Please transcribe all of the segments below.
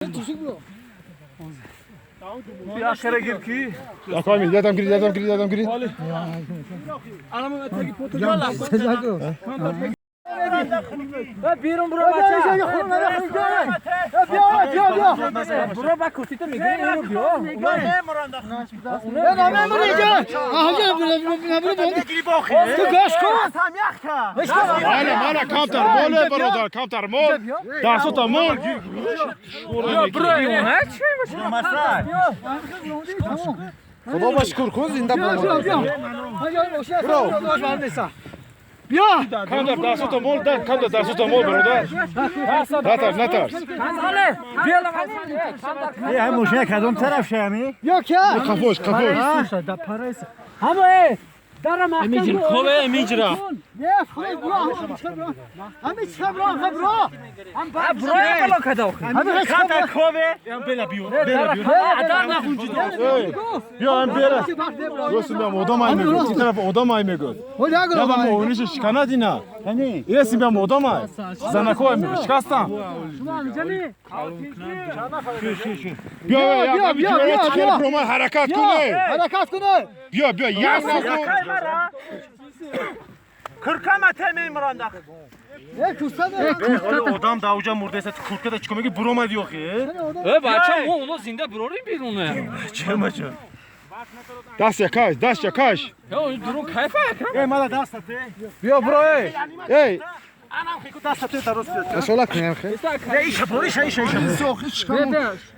Аками, ядам гирид, ядам гирид, ядам гирид. Берун буро, бача. Бия, бия, бия. Буро, ба курсита мегирем, инро биё. Ту гӯш кун. Мана, мана, камтар моле, бародар, камтар мол. Дастута мол. Буро, Худо ба шукр кун, зинда Бия. Камтар дастута мол, да, камтар дастута мол, бародар. Натарс, натарс. Мошина кадом тараф шами? Ё кия? Қафош, қафош. Ҳама э дара маҳкам. Кове миҷра. Не, хуй бро, ҳами чиқа бро, ҳами бро. Буро, бало када. Ҳами чиқа Кове. Бела биё. Бела биё. Адар нахунҷид. Биё, ам бера. Ростум биям, одам ай мегӯд. Ин тараф одам ай мегӯд. Я ба мо ониши шиканад ина. Иресим, биям, одам ай. Занако ай мегӯд. Шикастам. Биё, Биё, биё, биё, биё. Биё, ҳаракат куне. Ҳаракат куне. Биё, биё, як накун. Киркама темемиранда. Э, курса. Одам давҷа мурдаеса, куркада чико меги, буромади охи? Э, бача, мо оно зинда бурорим беруне. Чемача? Даст якаш, даст якаш. Ё, дурун кайфа ака. Э, мала дастате. Биё, буро, эй. Эй, Анам хику дастате дарост. Шола кунем хе. Иша буро, иша, иша, иша.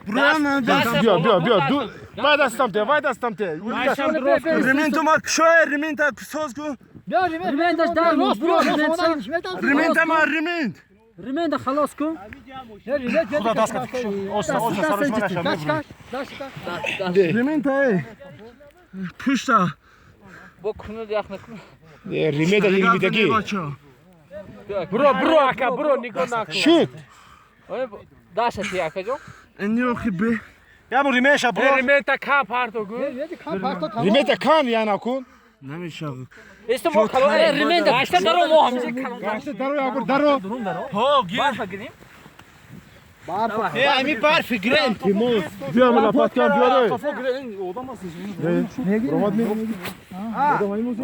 Биё, биё, биё. Ду, вай дастам те, вай дастам те. Ремин ту ма кшоe, ремин та соз ку. Бия, ремень дар рост, бро, рост. Ремин та ма ремин. Ремenda халос кун. Худо даст кат. Оста, оста, сараш манаша. Даш, даш. Ремин та эй. Пушта. Бо куну ях накун. Ремеда ирмидаги. Буро, буро, ака, буро, нигоҳ накун. Шуд. Даша ти, ака ҷон. Энни охи бе. Я бу ремеша буро. Ремента кам парто гу. Ремеда кан я накун. Намеша. Исто мо калон ремента гашта даро, мо ҳамиша калон. Гашта даро, якур даро. Ҳо, гир. Барфа гирим. Э, ами барф гирем. Биё, мала паткан биё дой. Ромад ми? Одам ай музи?